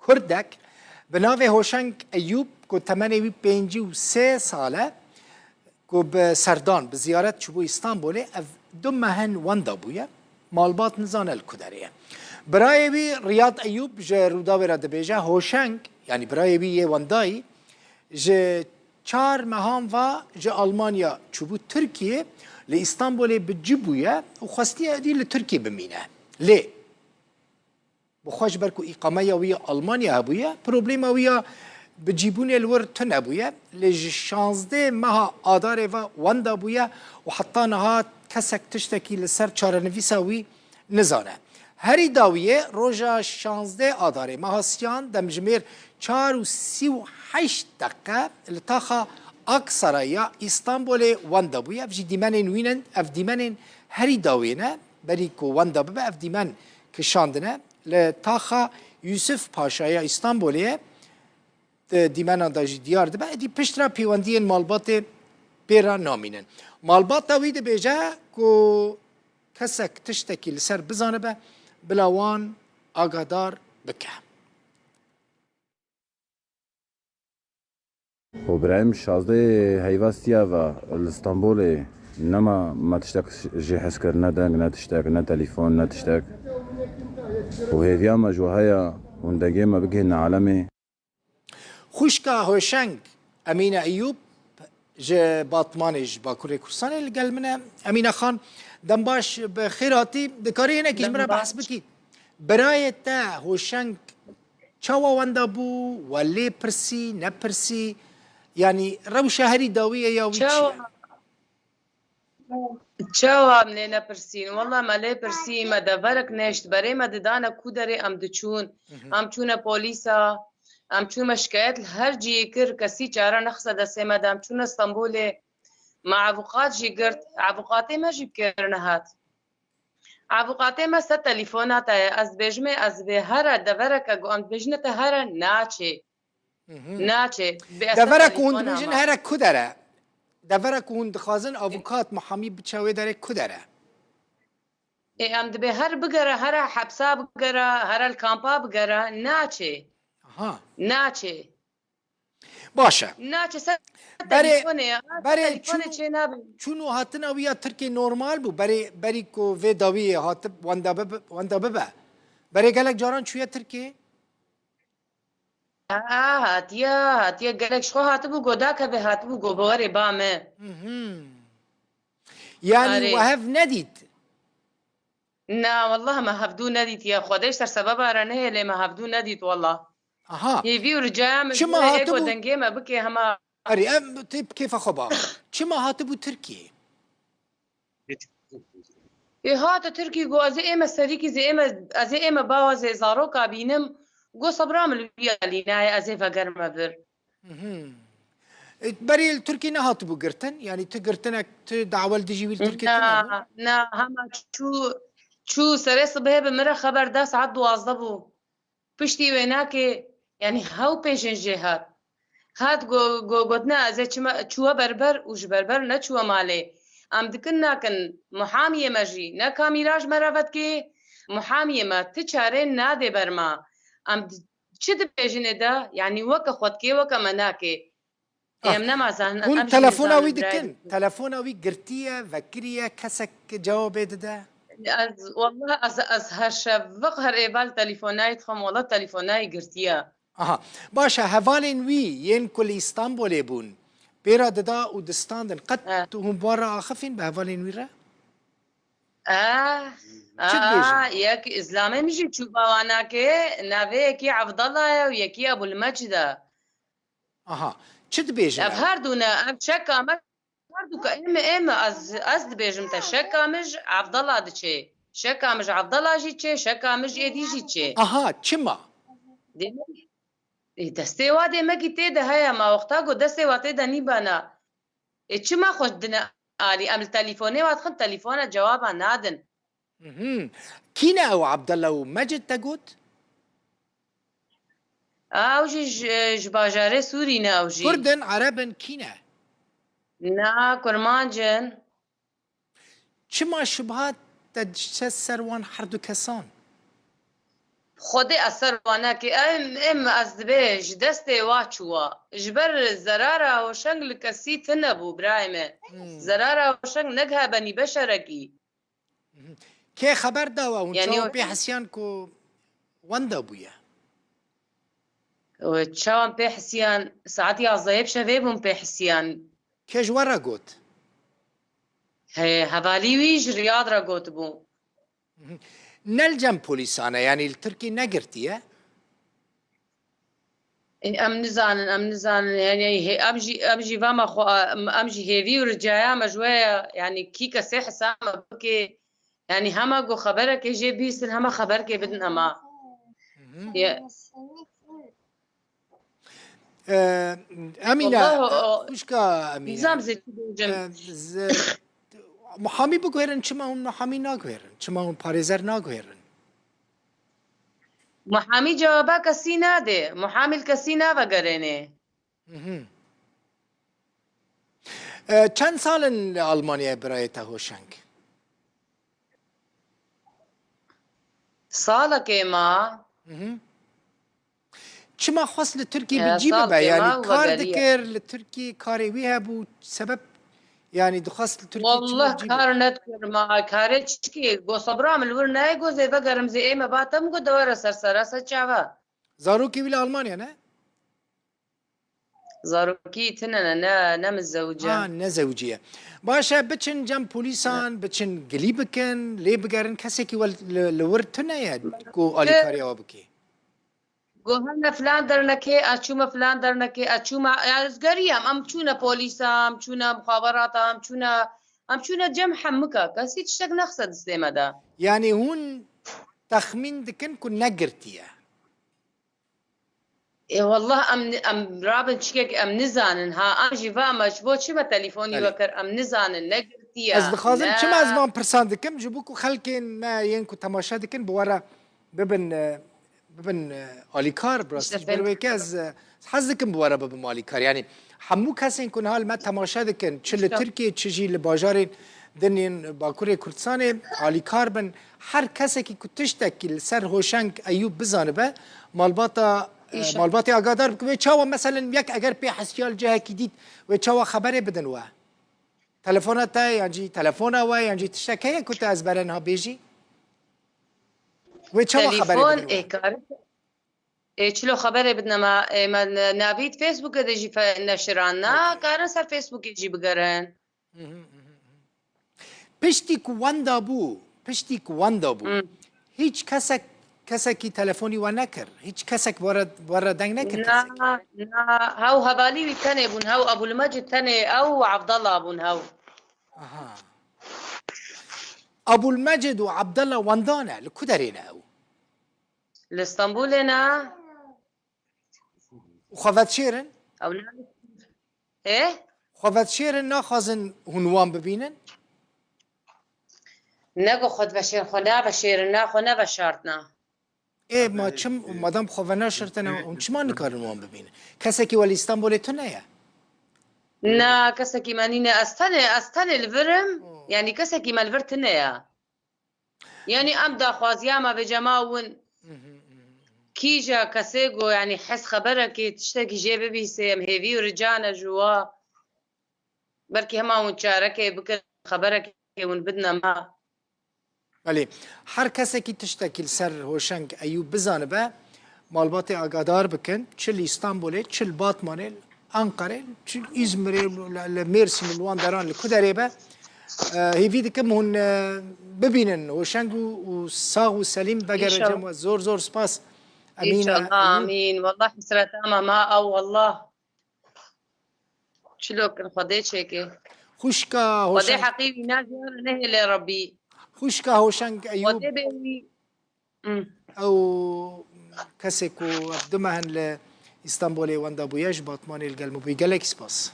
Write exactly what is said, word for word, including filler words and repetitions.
Kurdek bi navê Hoşeng Eyûb ku temenê wî pêncî û sê sal e, ku bi serdan, bi ziyaret çûbû Îstanbulê, ev du meh in wenda bûye. Malbat nizane li ku derê ye. Birayê wî Riyad Eyûb ji Rûdawê re dibêje, Hoşeng, yanî birayê wî yê wendayî, ji çar mehan ve ji Almanya çûbû Tirkiyê, li Îstanbulê bi cî bûye û xwestiye êdî li Tirkiyê bimîne. Lê bi xwe ji ber ku îqameya wî ya Almanya hebûye, problema wî ya bi cîbûnê li wir tune bûye. Lê ji şazdeh meha Adarê ve wenda bûye û heta niha kesek tiştekî li ser çarenivîsa wî nizane. Herî dawiyê roja şazdeh Adarê meha siyan demjimêr çar û sî û heşt deqe li taxa Aksaray ya Îstanbulê wenda bûye. Ev jî dîmenên wî ne, ev dîmenên herî dawiyê ne. Berî ku wenda bibe, ev dîmen kişandine. Li taxa Yusuf Paşa ya Îstanbulê ye. Di dîmenan de jî diyar dibe. Êdî piştre pêwendiyên malbatê pê re namînin. Malbata wî dibêje ku kesek tiştekî li ser bizanibe, bila wan agadar bike. Û birayê min şazdeyê heyva siya ve li Stenbolê nema me tiştek jê hez kir, ne deng, ne tiştek, ne telefon, ne tiştek. Û hêviya me ji we heye hûn dengê me bigihîne alemê. Xwişka Hoşeng, Emîne Eyûb, ji Batmanê, ji Bakurê Kurdistanê li gel min e. Emîne Xan, dem baş, bi xêr hatî. Dikarî hinekî ji min re behs bikî? Birayê te Hoşeng çawa wenda bû? We lê pirsî, nepirsî? Yanî rewşa herî dawî ye ya wî çi ye? Çawa em lê nepirsîn? Wela me lê pirsî, me deverek neşt, berê me didane ku derê em diçûn. Em çûne polîsa, em çûme şikayet li her cihê kir, kesî çare nexiste destê me de. Em çûne Stenbolê, me avûqat jî girt, avûqatê me jî bi kêr nehat. Avûqatê me ser telefona te ye, ez dibêjimê ez dibê here, devereke ku em dibêjine te here naçê. Naçê. Bê ez te Deverek hûn telefona dibêjin me. Here ku dere? Deverek hûn dixwazin avûkat, muhamî biçe wê derê ku dere? Ê, em dibê her bigere, here hepsa bigere, here li kampa bigere, naçê. Aha. Naçê. Baş e. Naçê ser Berê, telefonê ya. Berê telefonê çûn, çê nabe. Çûn û hatina wî ya Tirkê normal bû. Berê, berî ku vê dawiyê hatib wenda bibe, wenda bibe. Berê gelek caran çûye Tirkê? Aa, hatiye, hatiye gelek ji xwe hatibû, go dakeve hatibû, go biwerê ba me. Mhm. Yanî Arê. We hev nedît? Na, wallah me hevdû nedîtiye. Xwedê ji ser sebeba re nehêlê me hevdû nedît wallah. Aha. Hêvî û ricaya min ji Çima we ye ku hatibû? Dengê me bike hema. Erê, em tê bi kêfa xwe ba. Çima hatibû Tirkiyê? Ê hate Tirkî got, ez ê ême serîkî zê ême, ez ê ême bawa zê zaroka bînim. Got, sebra min li wî alî nayê, ez ê vegerime vir. Mhm. E, berê li Tirkî nehatibû girtin? Yanî tu girtinek, tu dawa li dijî wî li Tirkî tune bû? Na, na, hema çû, çû serê sibehê bi min re xeber da, saet duwazdeh bû. Piştî wênakê, yanî hew pêşên jê hat. Hat go, go, gotine ez ê çime, çûwe berber û ji berber neçûwe malê. Em dikin nakin, muhamiyê me jî, ne kamîra ji me re vedikê, muhamiyê me ti çarê nadê ber me. Em di-, çi dibêjin ê de? Yanî weke xwe dikê, weke me nakê. Ê, em nema zanin, Hûn em jî telefona nêzanin wî birayê dikin? Dikin. Telefona wî girtiye, vekiriye, kesek cewabê dide? Ez, wallah, ez, ez her şeviq her êval telefonayê dixwim, wallah telefonayê girtiye. Aha. Baş e, hevalên wî yên ku li Îstanbulê bûn, pê re dida û distandin. Qet He. Tu hûn bi wan re axifîn bi hevalên wî re? Ah, Çi dibêjin? Ah, yek Îslamê min jî çû bawanakê, navê yekî Evdala ye û yekî Ebul Mecid e. Aha. Çi dibêjin Ev ew? Her du ne, ev şeka me, her du ka, êm, êm, ez, ez dibêjim te, şeka min ji Evdala diçê. Şeka min ji Evdala jî çê, şeka min ji êdî jî çê. Aha, çima? Demek, ê, destê wa demekî tê de heye, ma wexta ku destê wa tê de nîbana. Ê, çima xwe dine alî? Em li telîfonê wa dixin, telîfona cewaba nadin. Mhm. Kî ne ew Abdullah û Mecid te got? Ew jî ji, ji bajarê Sûrî ne ew jî. Kurd in, Ereb in, kî ne? Na, Kurmanc in. Çima şibhat te diçe ser wan her du kesan? Xwedê ez ser wan nake. Em, em ez dibê ji destê wa çûwa. Ji ber zerara Hoşeng li kesî tune bû birayê me. Hmm. Zerara Hoşeng negiha benî beşerekî. Mhm. Kê xeber dawa hûn? Yani çawa o- pê hesiyan ku wenda bûye? Çawan pê hesiyan, saet yazdehê bi şevê bûn pê hesiyan. Kê ji we re got? He, hevalî wî ji Riyad re gotibû. Mhm. Ne li cem polîsan e, yanî li Tirkî negirtiye? Ê, em nizanin, em nizanin, yanî hê-, em jî, em jî vema xwe, em, em jî hêvî û ricaya me ji we ye, yanî kî kesê hesa me bike, yanî hema ku xeberekê jê bihîstin, hema xeberkê bidin ema. Mhm. Ye- Ee, Emîne, Wallah, e, o, xwişka Emîne. Nizam zê çi bêjim. Ee, z-, muhamî biguherin, çima hûn muhamî naguherin? Çima hûn parêzer naguherin? Muhamî cewaba kesî nade. Muhamî li kesî navegerêne. Mhm. Ee, çend sal in li Almanyayê birayê te Hoşeng? Salekê ma. Mhm. Çima xwest li Tirkî bi cî bibe? Yanî kar dikir, li Tirkî karê wî hebû, sebeb, yanî dixwest li Tirkî çima bi cî bibe? Wallah kar nedikir ma, karê çikê, go sebra min li wir nayê, go zê vegerim zê ê me ba te min go de were ser sera se çava. Zarokê wî li Almanya ne? Zarokî tine ne, ne, ne mizewce. Ha, ne zewciye. Baş e, biçin cem polîsan, biçin gilî bikin, lê bigerin kesekî we li, li wir tune ye ku alîkariya we bike. Go hene filan dernekê, ez çûme filan dernekê, ez çûme, ez geriyam, em çûne polîsa, em çûne muxaberata, em çûne, em çûne cem hemika. Kesî tiştek nexse distê me de. Yanî hûn texmîn dikin ku negirtiye? Ê wallah em ni-, em rabin çikek em nizanin ha, em jî va me ji bo çi me telîfonî we kir, em nizanin, negirtiye. Ez dixwazim, çima ez van pirsan dikim, ji bo ku xelkên me yên ku temaşe dikin bi we re bibin, e, bibin, e, alîkar, bi rastî ji ber wê ke ez, e, hez dikim bi we re bibim alîkar. Yanî hemû kesên ku niha li me temaşe dikin, çi li Tirkiyê, çi jî li bajarên din yên Bakurê Kurdistanê alîkar bin. Her kesekî ku tiştekî li ser Hoşeng Eyûb bizanibe, malbata, e, malbatê agadar bikin. Wê çawa, meselen, yek eger pê hesiya li cihekî dît, wê çawa xeberê bidin we? Telefona te yan jî telefona we yan jî tiştek heye ku te ezbere niha bêjî? Wê çawa xeberê bidin we? Ê, çilo xeberê bidine me, ê, me n-, navît Facebookê de jî fe-, neşiran. Na, karin ser Facebookê jî bigerin. Mhm, mhm, mhm. Piştî ku wenda bû, piştî ku wenda bû, Hmm. Hiç kesek, kesekî telefonî we nekir? Hiç kesek we re, we re deng nekir kesekî? Na, na, hew hevalî wî tenê bûn, hew Ebûlmecid tenê, ew Evdela bûn, hew. Aha. Ebûlmecid û Evdela wenda ne, li ku derê ne ew? Li Stenbolê ne. Û xwe vedişêrin? Ew ne. Ê? Xwe vedişêrin, naxwazin hûn wan bibînin? Nego xwe diveşêrin, xwe naveşêrin, na xwe neveşartna. Ê, ma çim, madem xwe venaşirtine, hûn çima nikarin wan bibînin? Kesekî we li Îstanbulê tune ye? Na, kesekî me nîne. Ez tenê, ez tenê li vir im. Hmm. Yanî kesekî me li vir tune ye. Yanî em daxwaziya me vêca ma win. Mhm, mhm. Kîja kesê ku, yanî hez xeberekê, tiştekî jê bibîsê, em hêvî û rica ne ji wa. Belkî hema hûn çarekê bikin, xeberekê hûn bidine me. Belê, her kesekî tiştekî li ser Hoşeng Eyûb bizanibe, malbatê agadar bikin, çi li Îstanbulê, çi li Batmanê, li Anqerê, çi li Îzmirê, li, li Mêrsîn, li wan deran, li ku derê be, e, hêvî dikim hûn, e, bibînin Hoşeng û, û sax û selîm vegere cem we. Zor, zor spas. Emîne Eyûb. Amîn. Wallah hesreta me ma ew, wallah. Çilo kin, Xwedê çêke. Xwişka Xwedê Hoşeng. Heqî wî ne jiyana nehêle Rebbî. Xwişka Hoşeng Eyûb. Xwedê bê wî. Hmm. Ew kesê ku ev du meh in li Îstanbulê wenda bûye, ji Batmanê li gel me bûye. Gelekî spas.